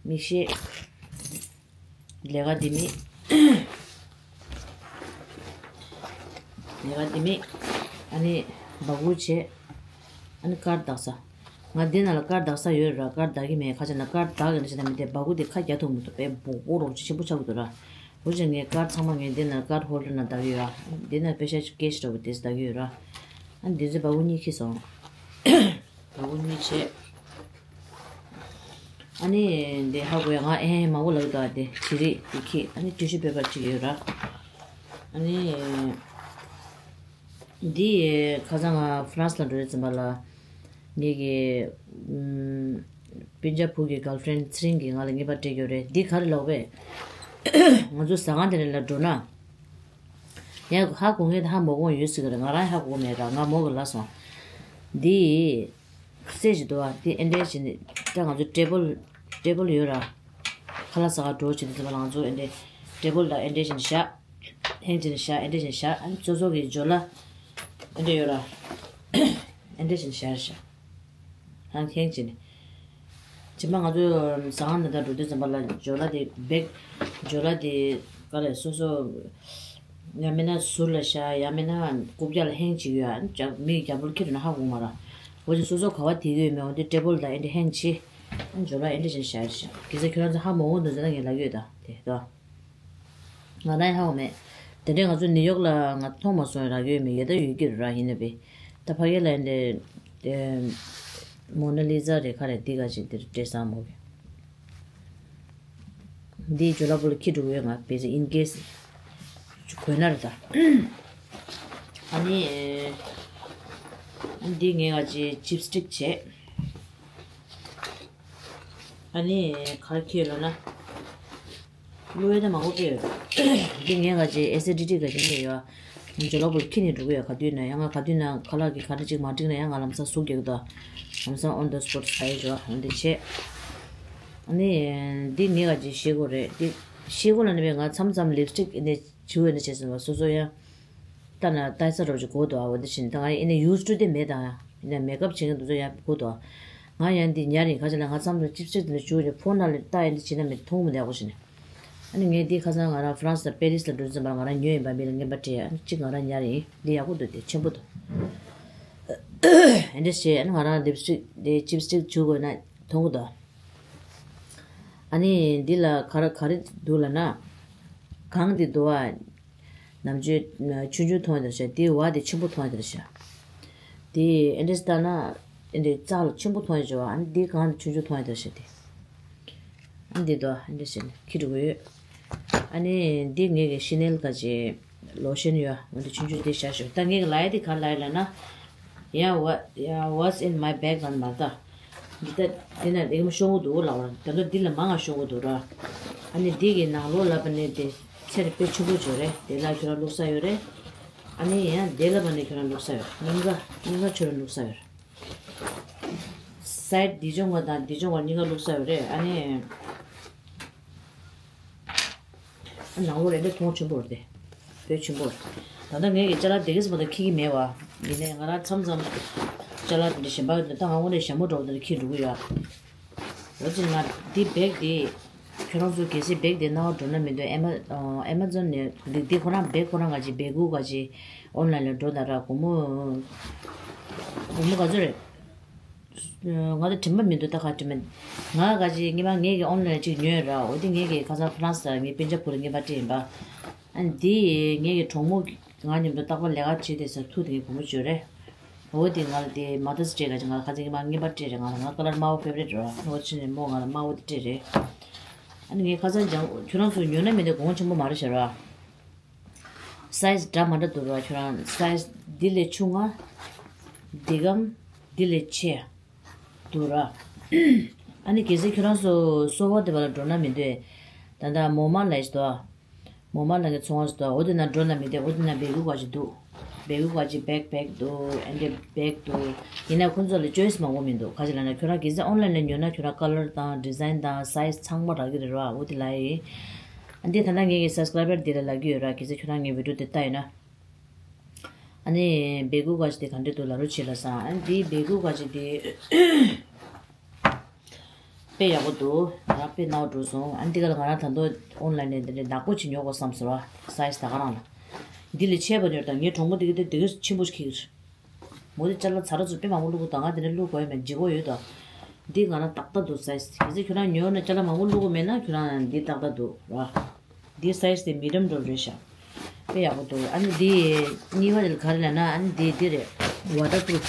མིག་ཤེལ། ལས་ཀ་ལྡེ་མིག་ལས་ཀ་ལྡེ་མིག་ཨ་ནི་སྦ་ཁུག་བྱས། ཨ་ནི་དཀར་འདག་ས། ང་འདི་ནང་ལ་དཀར་འདག་ས་ཡོད་ར་དཀར་འདག་གི་མེད་ཁ་ཆེ་ན་དཀར་འདག་གི་ན་ཆེ་ན་མི་དེ་སྦ་ཁུག་དེ་ཁ་རྒྱག་ཐུབ་མི་ཐུབ་པས་སྦོ་སྦོ་རོགས་ཆེ་ཆེན་པོ་ཆགས་ཀྱི་འདུག་ར། འོ་ཅག་ངས་དཀར་ཚང་མ་ངས་འདི་ནང་དཀར་ཧོལ་ཌར་ནང་བསྡད་ཀྱི་ཡོད་ར། འདི་ནང་པེ་ཤ་ཅིག་ཀེ་ཤི་འདྲ་བོ་དེ་བསྡད་ཀྱི་ཡོད་ར། ཨ་ནི་འདི་ཚོ་སྦ་ཁུག་གཉིས་ཁྱེར་སོང་། སྦ་ཁུག་གཉིས་བྱས། ཨ་ནི་འདི་ཧ་གོ་ཡ་ང་ཨེ་མང་པོ་ལབ་འདུག་ཨ་དེ་བྱི་རིལ་དེ་ཁྱེར་ཨ་ནི་ཊི་ཤུ་པེ་པར་གཅིག་ཡོད་ར། ཨ་ནི་འདི་ཁ་སང་ང་ཧྥ་རན་སི་ལ་འགྲོ་རེད་ཙམ་པ་ལ་ངེད་ཀྱི་སྤུན་ཀྱག་བུ་གི་གརལ་ཕྲེན་ཚེ་རིང་གིས་ང་ལ་རྔན་པ་སྤྲད་ཀྱི་ཡོད་རེད། འདི་ག་རེ་ལབ་པས། ང་ཚོ་ཟ་ཁང་དེ་ནས་ལ་འགྲོ་ན། ཡང་ཧ་གོ་མཁན་དེ་ཧ་མ་གོ་མཁན་ཡོད་སྲིད་ཀྱི་རེད། ང་རང་ཧ་གོ་མེད་ར་ང་མོ་གི་ལབ་སོང་། འདི་སེ་ཞིག་འདུག་ཨ། འདི་ཨེ་འདྲས་བྱས་ནས་ད་ང་ཚོ་ཊེ་བལ་ཊེ་བལ་ཡོད་ར། ཁ་ལག་ཟ་ག་འགྲོ་བྱེད་དུས་ཙམ་པ་ལ་ང་ཚོ་ཨེ་འདྲས་ཊེ་བལ་ལ་ཨེ་འདྲས་བྱས་ནས་བཞག་ཧེང་བྱས་ནས་བཞག་ཨེ་འདྲས་བྱས་ནས་བཞག་ཨ་ནི་སོ་སོ་གི་ཇོ་ལ་ཨེ་འདྲས་ཡོད་ར། ཨེ་འདྲས་བྱས་ནས་བཞག་རེད་བཞག་རང་ཁེངས་བྱས་ནས། ཇི་མ་ང་ཚོ་ཟ་ཁང་ནང་ད་འགྲོ་དུས་ཙམ་པ་ལ་ཇོ་ལ་དེ་བེག་ཇོ་ལ་དེ་ག་རེ་སོ་སོ་ཡང་མིན་ན་ཟུར་ལ་བཞག་ཡང་མིན་ན་རྐུབ་བཀྱག་ལ་ཧེང་བྱེད་ཀྱི་ཡོད་ཨ། མིའི་རྒྱབ་ལོགས་ཁྱེར་ན་ཧ་གོ་མ་ར། འོ་ཅིག་སོ་སོ་ག་བ་དེ་གི་ཡོད་མེད་འོ་དེ་ཊེ་བལ་དང་ཨེ་འདྲ་ཧེང་བྱེད། ཨ་ཇོ་ལ་ཨེ་འདྲ་བྱས་བཞག་ཤག་གལ་སྲིད་ཁྱོད་རང་ཚོ་ཧ་མ་གོ་འདུག་ཟེར་ན་ངས་ལབ་ཡོད་ད་དེ་ད། ང་ན་ཧ་གོ་མེད། དེ་འདྲའི་ང་ཚོ་ནིའུ་ཡོག་ལ་ང་མཐོང་མ་སོང་རག་ཡོད་མེད་ཡོད་ད་ཡོད་ཀྱི་ར་ཡིན་ན་བས། ད་ཕ་གི་ལ་ཡིན་ཏེ། མོ་ན་ལི་ཛ་རེད་ཁ་རེད་འདི་ག་ཅིག་འདིར་སྤྲད་བསམ་མོ་གི། འདིའི་ཇོ་ལ་པོ་ལ་ཁྱི་འགྲོ་གི་ཡོད་ང་བས་ཟེར་ཨིན་ཀེས། གོས་ན་རེད་ད། ཨ་ནི། འདི་ངས་ག་ཅིག་ཅིབ་སི་ཊིག་བྱས། ཨ་ནི་ག་རེ་ཁྱེར་ལབ་ན། བླུགས་ཡས་དེ་མང་པོ་སྤྲད་ཡོད། འདི་ངས་ག་ཅིག་ཨེ་སི་ཌི་ཊི་ག་ཅིག་སླེབས་ཡོད། ང་ཇོ་ལ་པོ་ལ་ཁྱི་ནས་འགྲོ་གི་ཡོད་ག་དུས་ན་ཡང་ང་ག་དུས་ན་ཁ་ལག་གི་ག་རེ་ཅིག་མ་འགྲིག་ན་ཡང་ང་ལམ་སང་ཟུག་རྒྱག་གི་འདུག་ལམ་སང་on the spot ཟ་ཡས་འགྲོ་འོན་ཏེ་བྱས། ཨ་ནི། འདི་ངས་ག་ཅིག་ཤེལ་སྒོ་རེད་འདི། ཤེལ་སྒོ་ལ་ནི་བས་ང་མཚམས་མཚམས་ལིབ་སི་ཊིག་ཨེ་འདི་བྱིའུ་ཨེ་འདི་བྱས་ཟིན་པ་སོ་སོ་ཡང་། ལྟ་ན་ལྟ་ས་རོབ་ཅིག་གོ་འདུག་ཨ། འོ་འདི་བཞིན་ད་ང་ཡིན་ན་ཡུ་སི་ཊུ་དེ་མེད་དང་ཡང་ཡིན་ན་མེག་ཨབ་བྱེད་མཁན་དེ་ཚོ་ཡང་གོ་འདུག་ཨ། ང་ཡང་འདི་ཉར་ཡིན་ཁ་ཆེ་ལ་ང་མཚམས་རེ་ཅིབ་ཅིབ་དེ་འདྲ་བྱུག་ནས་ཕོན་ནང་ལ་ལྟ་ཡིན་འདི་བྱེད་ན་མེད་མཐོང་མི་འདུག་ཨ་གོ་བཞིན། ཨ་ནི་ངས་འདི་ཁ་སང་ང་རང་ཧྥ་རན་སི་དང་པེ་རི་སི་ལ་འགྲོ་ཙམ་པ་ང་རང་ཉོས་ཡིན་པ་མི་ལ་རྔན་པ་སྤྲད་ཨ་ནི་གཅིག་ང་རང་ཉར་ཡིན་འདི་ཡག་པོ་འདུག་དེ་ཆེན་པོ་འདུག་ཨ་འདྲ་བྱས་ཨ་ནི་ང་རང་ལིབ་སི་ཊིག་དེ་ཅིབ་སི་ཊིག་བྱུག་དགོས་ན་མཐོང་གི་འདུག་ཨ་ནི་འདི་ལ་ག་རེ་ག་རེ་འདུག་ལབ་ན། གང་འདི་འདུག་ཨ། ནམ་རྒྱུན་ཆུང་ཆུང་མཐོང་ཡོད་ཤག་དེའི་བ་དེ་ཆེན་པོ་མཐོང་ཡོད་ཤག་དེ་ཨེ་འདྲས་ལྟ་ན་ཨེ་འདྲས་རྩ་ལ་ཆེན་པོ་མཐོང་ཡོད་ཤག་ཨ་ནི་དེ་གང་དེ་ཆུང་ཆུང་མཐོང་ཡོད་ཤག་དེ། ཨ་ནི་དེ་དོ་ཨེ་འདྲས་བྱས་ནས་ཁྱི་འགྲོ་གི་ཡོད། ཨ་ནི་འདི་ངེད་ཀྱི་ཤི་ནེལ་ག་ཅེ་ལོ་ཤན་ཡོད་འོན་ཏེ་ཆུང་ཆུང་དེ་བཞག་ཤོག་ད་ངེད་ཀྱི་ལ་ཡ་དེ་ག་ལ་ཡ་ལ་ན། ཡ་what yeah, what's in my bag ལ་མ་ལྟ། འདི་ལྟ་དེ་ན་ལེགས་མོ་ཤོང་གི་འདུག་ལབ་པ་ད་ལྟ་འདི་ལ་མང་ང་ཤོང་གི་འདུག་ར། ཨ་ནི་འདི་གི་ནང་ལོགས་ལ་བ་ནི་དེ་ཚེར་དཔེ་ཆུང་པོ་བྱོས་རེད་དེ་ལ་ཁྱོད་རང་བླུགས་ས་ཡོད་རེད། ཨ་ནི་ཡང་དེ་ལ་བ་ནི་ཁྱོད་རང་བླུགས་ས་ཡོད་སྙིང་ག་སྙིང་ག་ཁྱོད་རང་བླུགས་ས་ཡོད། སའིཌ་འདི་ཅོང་བ་དང་འདི་ཅོང་བ་གཉིས་ཀ་བླུགས་ས་ཡོད་རེད་ཨ་ནི། ནང་ལོགས་རེད་འདྲ་མཐོང་ཆེན་པོ་རེད་དེ། བོད་ཆེན་པོ་རེད། ད་ལྟ་ངས་ཀྱི་ཅ་ལག་དེ་གས་མ་གཏོགས་འཁྱེར་གྱི་མེད་བ། ཡིན་ནའི་ང་རང་མཚམས་མཚམས་ཅ་ལག་དེ་འདྲ་གཞན་པ་ད་ང་དངོས་གནས་ཞྭ་མོ་འདྲ་བོ་དེ་འདྲ་འཁྱེར་འགྲོ་གི་ཡོད། འོ་ཙི་ང་འདི་བེག་དེ་ཁྱོད་རང་ཚོ་གལ་སྲིད་བེག་དེ་སྣང་བ་འགྲོ་ན་མི་འདུག་ཨེ་མ་ཨེ་མ་ཛོན་ནས་འདི་འདི་ཁོ་རང་བེག་ཁོ་རང་ག་ཅིག་བེག་གུ་ག་ཅིག་ཨོན་ལན་ལ་འགྲོ་ད་ར་སྒོར་མོ་སྒོར་མོ་ག་ཚོད་རེད། ང་ད་དྲན་པ་མི་འདུག་ད་ག་དྲན་པ། ང་ག་ཅི་སྔོན་མ་ངེད་ཀྱི་ཨོན་ལན་ཅིག་ཉོས་ར་འོ་དེ་ངེད་ཀྱི་ཁ་སང་ཧྥ་རན་སི་ངའི་སྤུན་ཀྱག་བུ་ལ་རྔན་པ་སྤྲད་ཡིན་པ། ཨ་ནི་དེ་ངེད་ཀྱི་གྲོགས་མོ་ང་མཉམ་དུ་རྟག་པར་ལས་ཀ་བྱེད་དེ་ཟེར་ཐུག་དེ་ངའི་བུ་མོ་བྱོས་རེད། འོ་དེ་ང་ལ་དེ་མ་ཏ་སི་ཌེ་ག་ཅི་ང་ལ་ཁ་སང་ངེད་མ་རྔན་པ་སྤྲད་རེད། ང་ལ་ང་ཀ་ལར་དམར་པོ་ཕེ་ཝ་རེ་ཊི་རེད་ར། འོ་ཕྱིན་ནས་མོ་ང་ལ་དམར་པོ་དེ་སྤྲད་རེད། ཨ་ནི་ངས་ཁ་སང་ཅང་ཁྱོད་རང་ཚོ་ཉོས་ན་མིན་ཏེ་གོང་ཆེན་པོ་མ་རེད་ཤག་ར། སའི་ཛི་འདྲ་མི་འདྲ་འདུག་ར། ཁྱོད་རང་སའི་ཛི་འདི་ལས་ཆུང་ང་། འདི་གམ་འདི་ལས་ཆེ་འདུག་ར། ཨ་ནི་གལ་སྲིད་ཁྱོད་རང་ཚོ་གསོ་བ་དེ་བ་ལ་འགྲོ་ན་མི་འདོད། ད་ལྟ་མོ་མ་ལ་ཡིས་དོ། མོ་མ་ལ་གི་ཚོང་བ་ཞིག་འདུག་འོ་དེ་ན་འགྲོ་ན་མི་འདོད། འོ་དེ་ན་བེ་གུ་ག་ཅིག་འདུག་བེ་གུ་ག་ཅིག་བེག་པེག་འདུག་ཨ་འདྲ་བེག་འདུག་ཡིན་ན་ཁོང་ཚོ་ལ་ཅོའི་སི་མང་པོ་མི་འདུག་ག་ཅི་ལབ་ན་ཁྱོད་རང་གལ་སྲིད་ཨོན་ལན་ལ་ཉོས་ན་ཁྱོད་རང་ཀ་ལར་དང་ཌི་ཛའིན་དང་སའི་ཛི་ཚང་མ་རག་གི་རེད་ར། འོ་དེ་ལ་ཡིན། ཨ་འདི་ད་ལྟ་ངེད་ཀྱི་སབ་སི་ཀ་རའི་བར་འདི་ལ་ལབ་ཀྱི་ཡོད་ར། གལ་སྲིད་ཁྱོད་རང་ངའི་བི་ཌིའོ་དེ་ལྟ་ཡོད་ན། ཨ་ནི་བེ་གུ་ག་ཅིག་དེ་ག་འདྲ་འདུག་ལབ་རོགས་བྱེད་ལ་ས། ཨ་འདི་བེ་གུ་ག་ཅིག་དེ་དཔེ་ཡག་པོ་འདུག་ང་དཔེ་ནག་འགྲོ་སོང་། ཨ་འདི་ག་ལ་ང་རང་ད་དུང་ཨོན་ལན་ནས་འདི་འདྲའི་ནག་པོ་ཅིག་ཉོ་དགོས་བསམ་སོང་ར། སའི་ཛི་ད་ག་རང་ལ། འདི་ལས་ཆེ་བ་ཉོ་དང་། ངའི་གྲོགས་མོ་འདི་གི་དེ་དེ་གི་ཆེན་པོ་ཞིག་ཁྱེར། མོ་དེ་ཅ་ལག་ཚ་ར་ཚུར་དཔེ་མང་པོ་བླུག་གོ་དང་། ང་དེ་འདྲ་བླུག་དགོས་ཡོད་མེད་ལྗིད་པོ་ཡོད་དོ། འདི་ང་རང་ཏག་ཏག་འདུག་སའི་ཛི། གལ་སྲིད་ཁྱོད་རང་ཉོས་ན་ཅ་ལག་མང་པོ་བླུག་གོ་མེད་ན་ཁྱོད་རང་འདི་ཏག་ཏག་འདུག་ར། འདི་སའི་ཛི་དེ་མི་ཌམ་འགྲོ་རེད་ཤག་དཔེ་ཡག་པོ་འདུག་ཨ་ནི་འདི་གཉིས་པ་དེ་ག་རེ་ལབ་ན། ཨ་ནི་འདི་འདི་རེད། ཝ་ཊར་པུ་རུབ་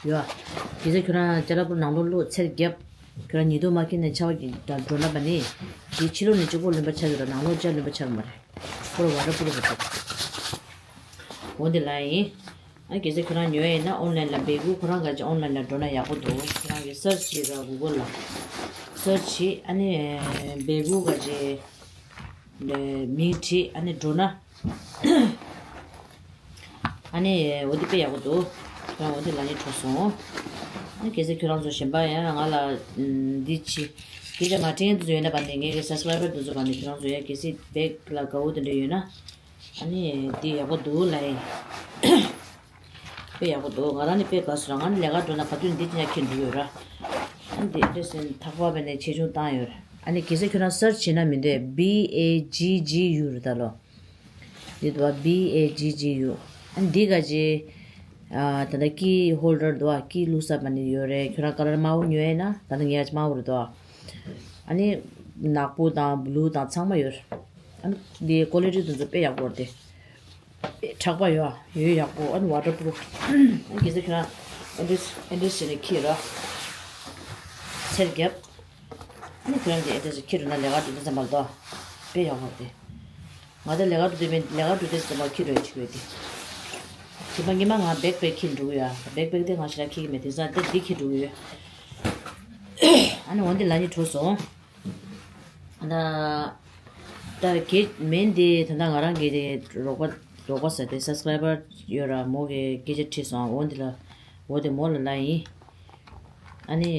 ཡོད། གལ་སྲིད་ཁྱོད་རང་ཅ་ལག་པུ་ནང་ལོགས་བླུག་ཚེར་རྒྱབ། ཁྱོད་རང་ཉི་གདུགས་མ་ཁྱེར་ནས་ཆར་པ་གི་འགྲོ་ན་པ་ནི། འདི་ཕྱི་ལོགས་ནས་གཅིག་པོ་ལོན་པ་ཆགས་ཀྱི་རེད། ནང་ལོགས་ཅ་ལོན་པ་ཆགས་ཀྱི་མ་རེད། ཁོ་ལ་ཝ་ཊར་པུ་རུབ་རེད། འོ་འདི་ལ་ཡིན། ཨ་གལ་སྲིད་ཁྱོད་རང་ཉོ་ཡ་ཡིན་ན་ཨོན་ལན་ལ་བེ་གུ་ཁོ་རང་ག་ཅིག་ཨོན་ལན་ལ་འགྲོ་ན་ཡག་པོ་འདུག་ཁྱོད་རང་གིས་སར་ཆི་བྱེད་ར། གུ་གལ་ལ་སར་ཆི་བྱེད། ཨ་ནི་བེ་གུ་ག་ཅིག་མིང་བྲིས། ཨ་ནི་འགྲོ་ན། ཨ་ནི་འོ་དེ་དཔེ་ཡག་པོ་འདུག་ཁྱོད་རང་འོ་དེ་ལ་ཉེ་འགྲོ་སོང་། ཨ་ནི་གལ་སྲིད་ཁྱོད་རང་ཚོ་གཞན་པ་ཡང་ང་ལ་འདི་ཆི་སྐད་ཆ་མ་དྲན་དུ་ཡོད་ན་པ་ནི། ངའི་གི་སབ་སི་ཀ་རའི་བར་དུ་ཚོ་པ་ནི་ཁྱོད་རང་ཚོ་ཡ་གལ་སྲིད་བེག་ལ་དགའ་བོ་དེ་འདྲ་ཡོད་ན། ཨ་ནི་འདི་ཡག་པོ་འདུག་ལབ་ཡིན། དཔེ་ཡག་པོ་འདུག་ང་རང་ནི་དཔེ་དགའ་སོང་ར། ང་ནི་ལས་ཀ་འགྲོ་ན་ག་དུས་འདི་ཅི་ཡང་ཁྱེར་འགྲོ་ཡོད་ར། ཨ་ནི་འདི་འདྲ་སེ་ཐག་པ་བས་ནས་ཆེ་ཆུང་བཏང་ཡོད་ར། ཨ་ནི་གལ་སྲིད་ཁྱོད་རང་སར་ཆི་བྱེད་ན་མི་འདོད། བི་ཨེ་ཇི་ཇི་ཡུ་རེད་ད་ལོ། འདི་འདུག་བ། བི་ཨེ་ཇི་ཇི་ཡུ། ཨ་ནི་འདི་ག་ཅིག་ཨ་ད་ལྟ་ཀི་ཧོལ་ཌར་འདུག་བ། ཀི་བླུགས་ས་པ་ནི་ཡོད་རེད། ཁྱོད་རང་ཀ་ལར་དམར་པོ་ཉོས་ཡིན་ན། ད་ལྟ་ངའི་ཨ་ཅག་དམར་པོ་རེད་འདུག་ཨ་ནི་ནག་པོ་དང་བླུ་དང་ཚང་མ་ཡོད་རེད། ཨ་ནི་འདི་ཀོ་ལི་ཊི་དེ་ཚོ་དཔེ་ཡག་པོ་རེད་དེ། དཔེ་གྲགས་པ་ཡོད་ཨ། ཡོད་ཡག་པོ། ཨ་ནི་ཝ་ཊར་པུ་རུབ། ཨ་ནི་གལ་སྲིད་ཁྱོད་རང་ཨེ་འདྲས་ཨེ་འདྲས་བྱས་ནས་ཁྱེར་ར། ཚེར་རྒྱབ། ཨ་ནི་ཁྱོད་རང་གིས་ཨེ་འདྲས་ཁྱེར་འགྲོ་ན་ལས་ཀ་འགྲོ་དུས་ཙམ་པ་ལ་དོ། དཔེ་ཡག་པོ་རེད་དེ། ང་ད་ལས་ཀ་འགྲོ་དུས་མིན། ལས་ཀ་འགྲོ་དུས་ཙམ་པ་ཁྱེར་འགྲོ་ཡ་ཅིག་ཡོད་དེ། དེ་མ་ངེས་མ་ང་བེག་པེག་ཁྱེར་འགྲོ་གི་ཡོད་ཨ། བེག་པེག་དེ་ང་ཞེ་དྲག་ཁྱེར་གི་མེད། དེང་སང་དེ་འདི་ཁྱེར་འགྲོ་གི་ཡོད། ཨ་ནི་འོ་འདི་ལ་ཉེ་འགྲོ་སོང་། ད་ད་གེ་མིན་དེ་ད་ལྟ་ང་རང་གི་དེ་རོགས་པ་རོགས་པ་ཟེར་དེ་སབ་སི་ཀ་རའི་བར་ཡོད་ར། མོ་གི་སྐད་ཆ་དྲིས་སོང་། འོ་འདི་ལ་འོ་དེ་མོ་ལ་ལབ་ཡིན། ཨ་ནི་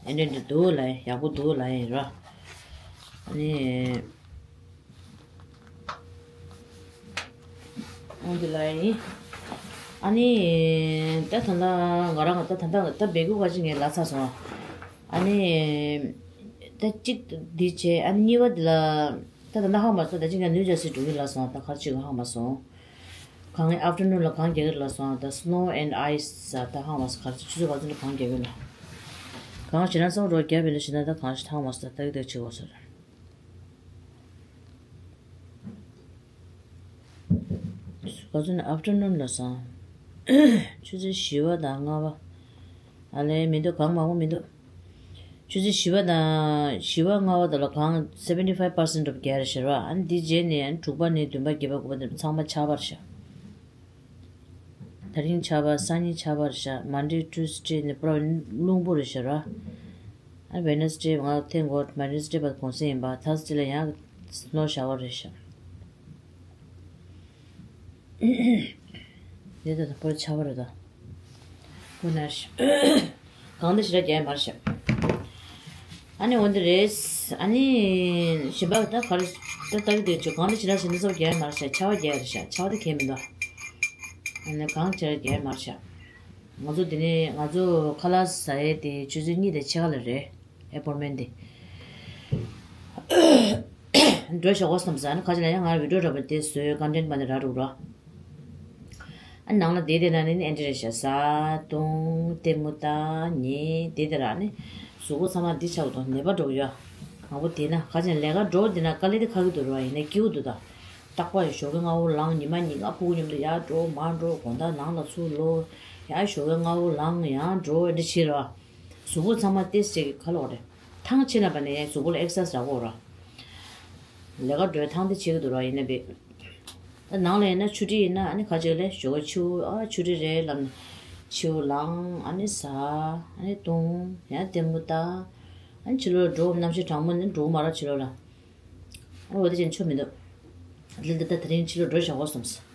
ཨེ་འདྲ་འདྲ་འདུག་ལབ་ཡིན། ཡག་པོ་འདུག་ལབ་ཡིན་ར། ཨ་ནི། འོ་འདི་ལ་ཡིན། ཨ་ནི། ད་ད་ལྟ་ང་རང་ད་ད་ལྟ་ད་བེ་གུ་ག་ཅིག་ངས་ལབ་ཚར་སོང་། ཨ་ནི། ད་གཅིག་འདི་བྱས། ཨ་ནི་གཉིས་པ་འདི་ལ། ད་ད་ལྟ་ཧ་མ་སོང་། ད་ཅིག་ང་ནིའུ་ཇར་སི་འགྲོ་གི་ལབ་སོང་། ད་ག་རེ་བྱེད་དགོས་ཧ་མ་སོང་། གང་ཨབ་ཊར་ནུན་ལ་གངས་རྒྱག་གི་ལབ་སོང་། ད་སི་ནོ་ཨེན་ཌི་ཨའི་སི་ད་ཧ་མ་སོང་། ག་རེ་ཆུ་ཚོད་ག་ཚོད་ལ་གངས་རྒྱག་གི་ལབ། གངས་བྱས་ན་སང་རོ་རྒྱབ་ཡིན་ལ་བྱས་ན་ད་གངས་ཤིག་ཧ་མ་སོང་། ད་ད་གི་ད་བྱེད་དགོས་ཟེར། ག་ཚོད་ནས་ཨབ་ཊར་ནུན་ལ་སོང་། ཆུ་ཚོད་བཞི་པ་དང་ལྔ་པ། ཨ་ལས་མི་འདུག་གངས་མང་པོ་མི་འདུག་ཆུ་ཚོད་བཞི་པ་དང་བཞི་པ་ལྔ་པ་དག་ལ་གངས་seventy five percent of རྒྱག་རེད་ཤག་ར། ཨ་ནི་འདི་རྗེས་ནས་ཨ་ནི་དྲུག་པ་ནས་བདུན་པ་བརྒྱད་པ་དགུ་པ་དེ་ཚང་མ་ཆར་པ་རེད་ཤག་དེ་རིང་ཆར་པ། སང་ཉིན་ཆར་པ་རེད་ཤག་མན་ཌེ་ཊུ་སི་ཌེ་ནས་པུ་ར་རླུང་པོ་རེད་ཤག་ར། ཨ་ཝེ་ནེ་སི་ཌེ་ང་ཐེངས་གོ་ཝེ་ནེ་སི་ཌེ་བར་གུང་སེང་ཡིན་པ། ཐར་སི་ཌེ་ལ་ཡང་སི་ནོ་ཤ་ཝར་རེད་ཤག་འདི་ད་ད་པོ་ཆར་པ་རེད་ད། པོ་ན་ཤ་གང་འདི་ཞེ་དྲག་རྒྱག་ཡ་མ་རེད་ཤག་ཨ་ནི་འོ་འདི་རེད། ཨ་ནི་གཞན་པ་ད་ག་རེ་ད་ལྟ་གི་དེ་ཆོ་གང་འདི་ཞེ་དྲག་ཞེ་འདི་ཚོ་རྒྱག་ཡ་མ་རེད་ཤག་ཆར་པ་རྒྱག་ཡ་རེད་ཤག་ཆར་པ་ད་གས་མི་འདུག་ཨ་ནི་གང་ཞེ་དྲག་རྒྱག་ཡ་མ་རེད་ཤག་ང་ཚོ་འདི་ནས་ང་ཚོ་ཁ་ལག་ཟ་ཡས་དེ་ཆུ་ཚོད་གཉིས་དང་ཕྱེད་ཀ་ལ་རེད། ཨེ་པོ་ཡིན་མེན་ཊི་འདི། འགྲོ་ཞོག་གོ་བསམ་ས། ཨ་ནི་ཁ་ཅིག་ལ་ཡང་ང་ར་བི་ཌིའོ་འདྲ་པོ་དེ་བཟོས། ཀོན་ཊེན་ཊི་མ་ནི་ར་རུག་ར། ཨ་ནི་ནང་ལ་བསྡད་བསྡད་ན་ནི་ཨེ་འདྲ་རེད་ཤག་ཟ་འཐུང་ལྟད་མོ་ལྟ་ཉལ་བསྡད་བསྡད་ར། ཨ་ནི་གཟུགས་པོ་ཚང་མ་འདི་ཆགས་འདུག་ནད་པ་འགྲོ་གི་ཡོད། མང་པོ་བསྡད་ན་ག་ཅིག་ལས་ཀ་འགྲོ་བསྡད་ན་དཀའ་ལས་དེ་ཁག་གི་འདུག་ར། ཡིན་ནའི་སྐྱིད་པོ་འདུག་ད། རྟག་པར་ཞོགས་ཀས་སྔ་པོ་ལངས། ཉི་མ་ཉིན་གང་ཕྲུ་གུ་མཉམ་དུ་ཡར་འགྲོ་མར་འགྲོ། དགོང་དག་ནང་ལ་ཚུར་ལོག་ཡར་ཞོགས་ཀས་སྔ་པོ་ལངས་ཡར་འགྲོ། འདི་བྱེད་ར། གཟུགས་པོ་ཚང་མ་ཏོག་ཙམ་གྱིས་ག་ལབ་དགོས་རེད། ཐང་ཆད་ན་པ་ནས་གཟུགས་པོ་ལ་ཨེག་སར་སའིཛ་རག་གི་ཡོད་ར། ལས་ཀ་འགྲོའི་ཐང་དེ་བྱེད་ཀྱི་འདུག་ར། ཡིན་ན་བས། ད་ནང་ལ་ཡིན་ན་ཆུ་ཁྲི་ཡིན་ན་ཨ་ནི་ཁ་ཅིག་ལས་ཞོགས་ཀས་ཆུ་ཨ་ཆུ་ཁྲི་རེད་ལབ་ནས་ཆུ་ལངས། ཨ་ནི་ཟ། ཨ་ནི་བཏུང་། ཡང་ལྟད་མོ་ལྟ། ཨ་ནི་ཕྱི་ལོགས་འགྲོ། གནམ་གཤིས་གྲང་མོ་ནི་འགྲོ་མ་ར་ཕྱི་ལོགས་ལ། ཨ་འོ་དེ་ཅན་ཆོ་མི་འདུག་ལི་འདི་ད་དེ་རིང་ཕྱི་ལོགས་འགྲོ་བཞག་གོ་སོང་ཟེར།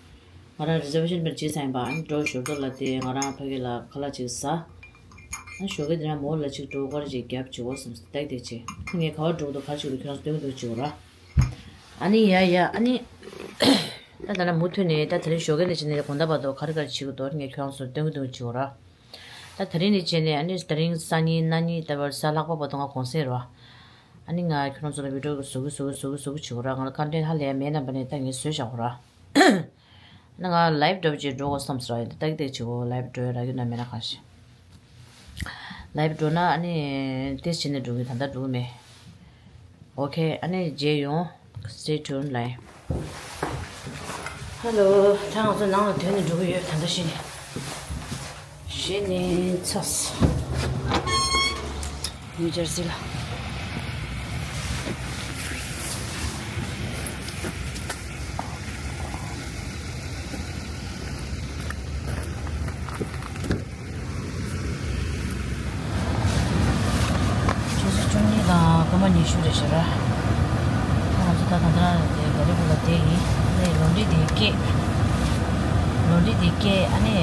ང་རང་རི་ཛར་ཝེ་ཤན་པར་བྱས་ཚར་ཡིན་པ། ཨ་ནི་འགྲོ་ཞོར་དུ་ལ་དེ་ང་རང་ཕ་གི་ལ་ཁ་ལག་ཅིག་ཟ། ཨ་ཞོགས་ཀས་དེ་ན་མོ་ལ་ཅིག་འགྲོ་སྐོར་ཅིག་རྒྱབ་བྱེད་གོ་སོང་ཟེར། ཏག་ཏག་བྱེད། ངས་ག་བར་འགྲོ་འདུག་ག་ཅིག་འདུག་ཁྱོད་རང་ཚོ་སྟོན་གི་འདུག་བྱེད་གོ་ར། ཨ་ནི་ཡ་ཡ་ཨ་ནི། ད་ད་ལ་མུ་མཐུད་ནས་ད་དེ་རིང་ཞོགས་ཀས་ནས་བྱས་ནས་དགོང་དག་བར་དུ་ག་རེ་ག་རེ་བྱེད་དགོས་འདུག་ངས་ཁྱོད་རང་ཚོར་སྟོན་གྱི་འདུག་བྱེད་དགོས་ར། ད་དེ་རིང་ནས་བྱས་ནས་ཨ་ནི་དེ་རིང་སང་ཉིན་གནངས་ཉིན་ད་བར་གཟའ་ལྷག་པ་བར་དུ་ང་གུང་སེང་རེད་བ། ཨ་ནི་ང་ཁྱོད་རང་ཚོ་ལ་བི་ཌིའོ་བཟོ་གི་བཟོ་གི་བཟོ་གི་བཟོ་གི་བྱེད་དགོས་ར། ང་ལ་ཀོན་ཊེན་ཊི་ཧ་ལས་མེད་རྣམ་པ་ནས་ད་ངས་བཟོས་བཞག་གོ་ར། ཨ་ནི་ང་ལའིབ་འདྲ་པོ་ཅིག་འགྲོ་དགོས་བསམ་སོང་ར། ཡིན་ད་ཏག་ཏག་བྱེད་དགོས། ལའིབ་འགྲོ་ཡ་རག་གི་ན་མེད་ན་གང་ཤེས། ལའིབ་འགྲོ་ན་ཨ་ནི་ཏེས་བྱས་ནས་འགྲོ་གི། ད་ལྟ་འགྲོ་གི་མེད། ཨོ་ཁེ། ཨ་ནི་མཇལ་ཡོང་། Stay tuned ལ། ཧེ་ལོ། ད་ང་ཚོ་ནང་ལ་དོན་ནས་འགྲོ་གི་ཡོད། ད་ལྟ་གཞི་ནས། གཞི་ནས་ཚ། ནིའུ་ཇར་སི་ལ། ཆུ་ཚོད་བཅུ་གཉིས་དང་སྐར་མ་ཉི་ཤུ་རེད་ཤག་ར། ང་ཚོ་ད་ད་ལྟ་དེ་ག་རེ་བུ་ལ་བསྡད་ཡིན། ཨ་ནི་ལོན་ཌི་དེ་སྐད། ལོན་ཌི་དེ་སྐད། ཨ་ནི་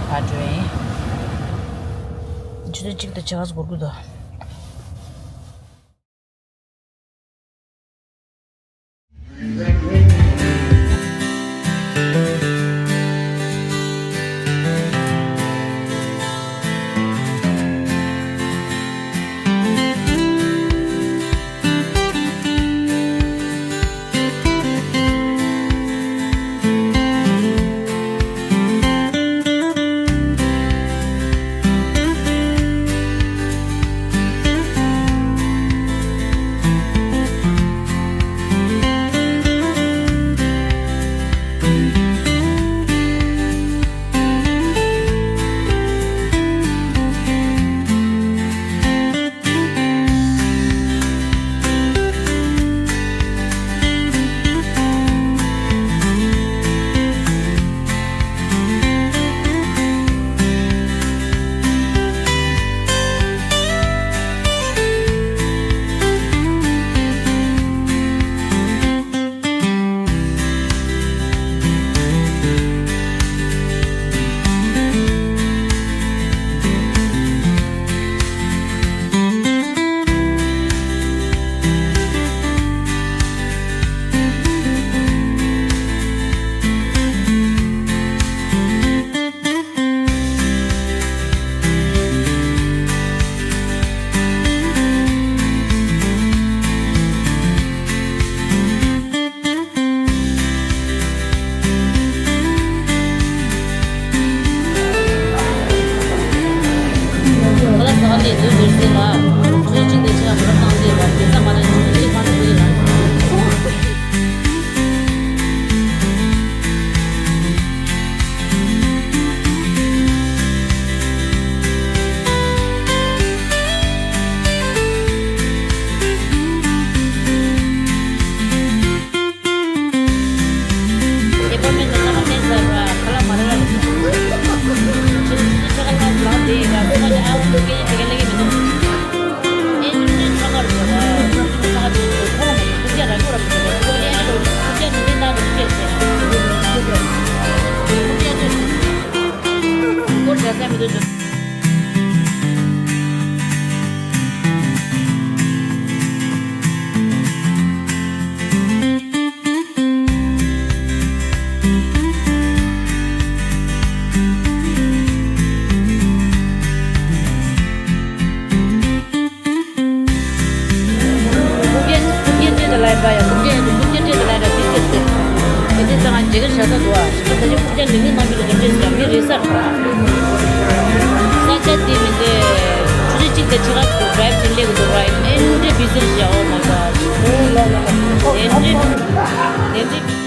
ཕར་འགྲོ་ཡིན། ཆུ་ཚོད་གཅིག་དང་ཕྱེད་ཀ་ཙམ་འགོར་གི་འདུག་ཀུ་ཀེ་ཀུ་ཀེ་ཏྲེ་ཏྲེ་ལ་ཡིན་པ་ཡ། ཀུ་ཀེ་ཀུ་ཀེ་ཏྲེ་ཏྲེ་ལ་ཡིན་པ་ཏི་ཏི་ཏི། ཏི་ཏི་ཏང་ཇེ་ག་ཤ་ས་དུ་བ། ཤ་ས་ད་ཅི་ཀུ་ཀེ་ལི་ནི་ནང་གི་ལ་ཏྲེ་ཏྲེ་ས་མི་རེ་ས་ར། ས་ཆ་དེ་མི་འདི་ཆུ་ཚོད་གཅིག་དང་ཕྱེད་ཀ་དུ་ཌ་རའིབ་བྱེད་སླེབས་འདུག་ར། ཨེ་འདྲའི་བི་ཟི་རེད་ཤག་ཨོ་མའི་གོཌ། ཨེ་འདྲའི་ཨེ་འདྲའི།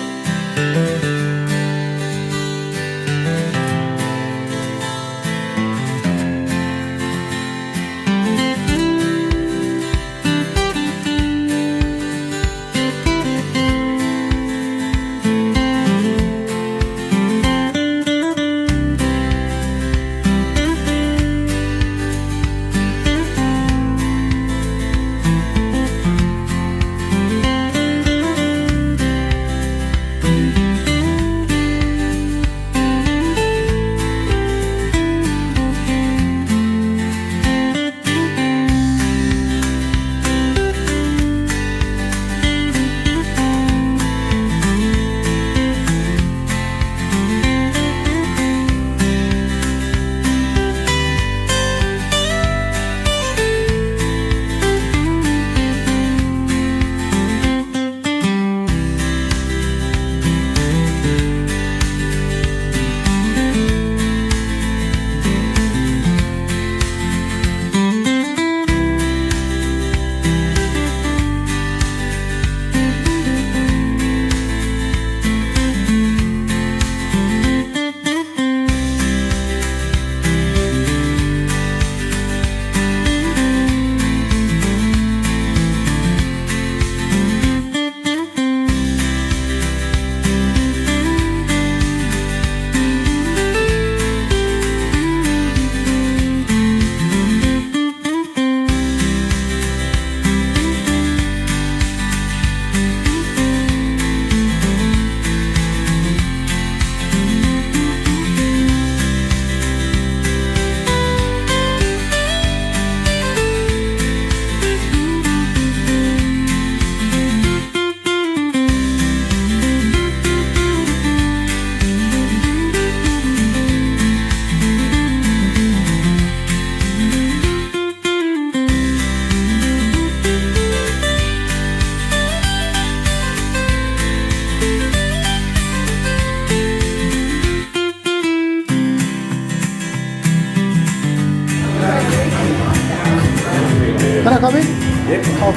Coming? Yep. Oh.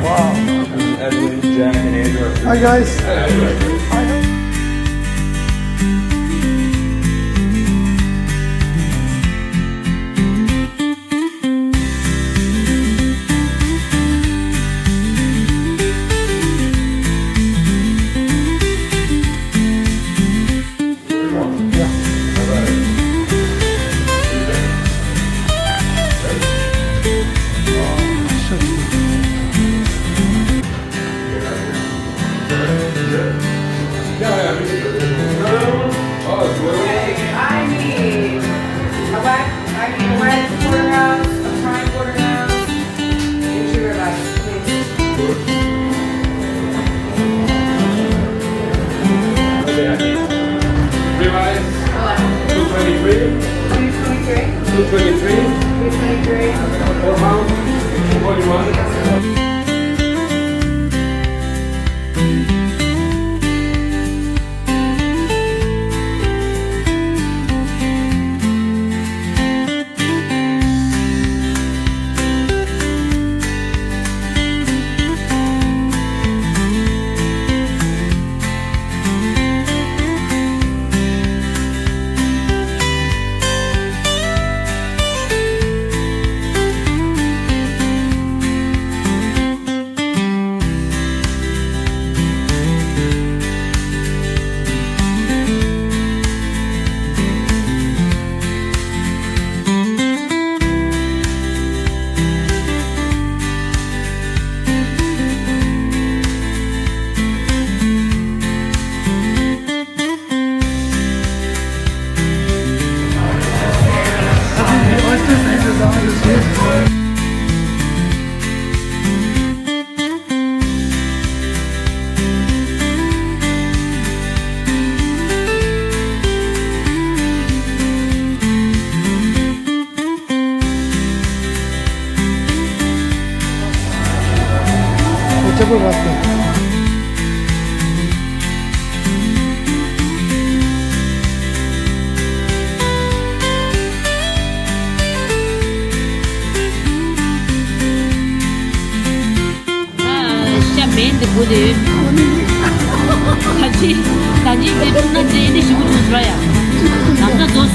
Wow. Edwin, Jack, and Andrew are Hi, guys. Hi. I need a wet, I need a wet porterhouse, a prime porterhouse. Use your ribeyes, please. Ribeyes, two twenty-three. Two twenty-three. Two twenty-three. Two twenty-three. Four pounds, forty-one. ཤ་མེད་འདི་དགོས་དེ། ད་ཅི་ད་ཅི་འདི་བྱུང་ན་འདི་འདི་ཞིག་བྱུང་ཟེར་ཡ། ནམ་ཟླ་རྫོགས།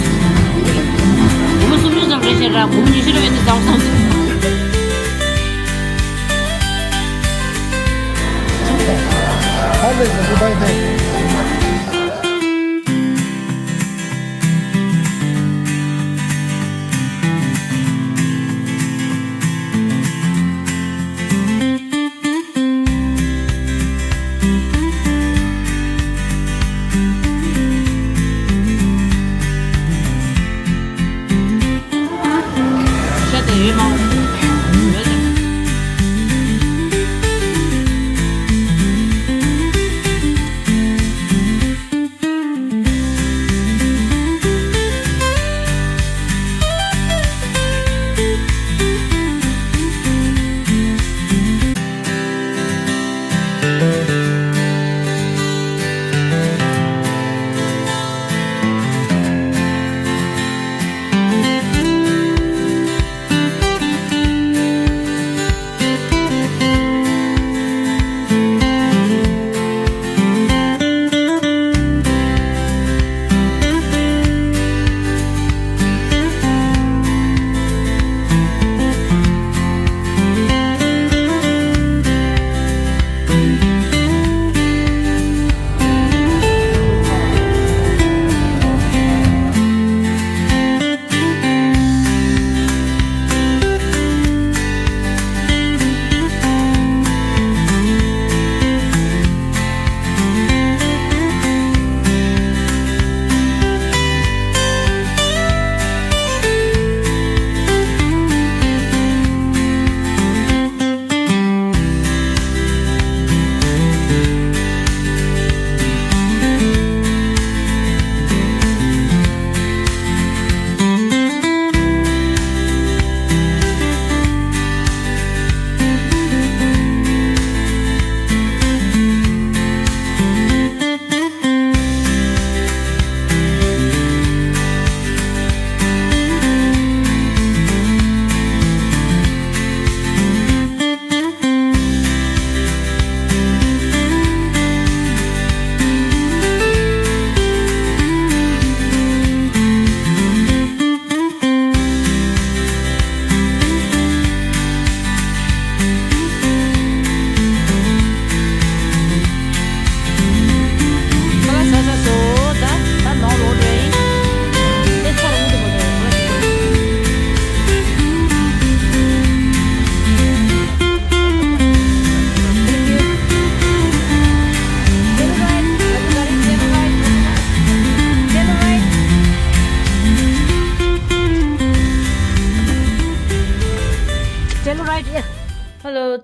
སྒོར་མོ་སུམ་ཅུ་ཙམ་རེད་ཤག་ར། སྒོར་མོ་ཉི་ཤུ་རེ་ཡོད་འདི་ཙམ་ཙམ། ཧ་ལས་སོང་། གུ་བྷའི་ཐེང་། ཤ་དེ་ཡོད་མ། ཡོད་རེད།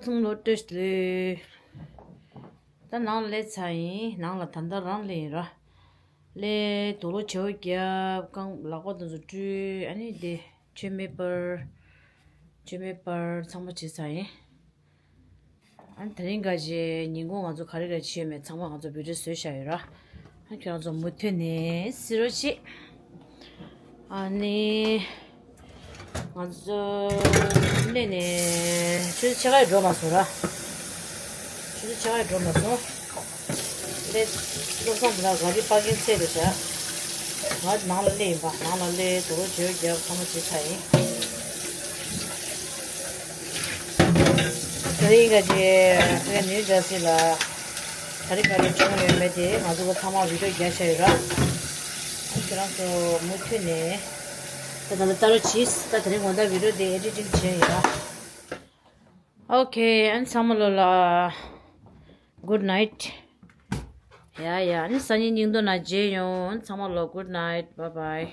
ཚུང་ལོ་སྤྲོད་ལོས། ད་ནང་ལ་སླེབས་ཚར་ཡིན། ནང་ལ་ད་ལྟ་རང་སླེབས་ཡིན་ར། སླེབས་དུག་ལོག་བྱེ་བ་བརྒྱབ། རྐང་ལག་པ་དེ་ཚོ་བཀྲུས། ཨ་ནི་དེ་མཆོད་མེ་སྤར། མཆོད་མེ་སྤར་ཚང་མ་བྱས་ཚར་ཡིན། ཨ་ནི་དེ་རིང་ག་ཅེ་ཉིན་གུང་ང་ཚོ་ག་རེ་ག་རེ་བྱས་མེད་ཚང་མ་ང་ཚོ་བི་ཌིའོ་བཟོས་བཞག་ཡོད་ར། ཨ་ཁྱོད་རང་ཚོ་མུ་མཐུད་ནས་གཟིགས་རོགས་བྱེད། ཨ་ནི། ང་ཚོ་སླེབས་ནས་ཆུ་ཚོད་ཕྱེད་ཀ་ཡང་འགྲོ་མ་སོང་ར། ཆུ་ཚོད་ཕྱེད་ཀ་ཡང་འགྲོ་མ་སོང་། སླེབས། བློ་བཟང་དེ་ལ་ག་རི་པར་ཀིང་ཚད་དུ་བཞག་ང་ནང་ལ་སླེབས་ཡིན་པ། ནང་ལ་སླེབས་དུག་ལོག་བྱེ་བ་བརྒྱབ་ཚང་མ་བྱས་ཚར་ཡིན། དེ་རིང་ག་ཅེ་ཕ་གི་ནིའུ་ཇར་སི་ལ་ག་རེ་ག་རེ་བྱུང་ཡོད་མེད་དེ་ང་ཚོ་ལ་ཚང་མ་བི་ཌིའོ་རྒྱག་བཞག་ཡོད་ར། ཁྱེད་རང་ཚོ་མུ་མཐུད་ནས་ད་ད་ལྟ་ལྟ་རོགས་གྱིས། ད་དེ་རིང་དགོང་དག་བི་ཌིའོ་དེ་ཨེ་ཌི་ཊིང་བྱས་ཡོད་ར། ཨོ་ཁེ། ཨ་ནི་ཚང་མ་ལོ་ལ་གུཌ་ནའིཊ། ཡ་ཡ། ཨ་ནི་སང་ཉིན་སྙིང་དོན་ན་མཇལ་ཡོང་། ཨ་ནི་ཚང་མ་ལོ་གུཌ་ནའིཊ། བཱའི་བཱའི།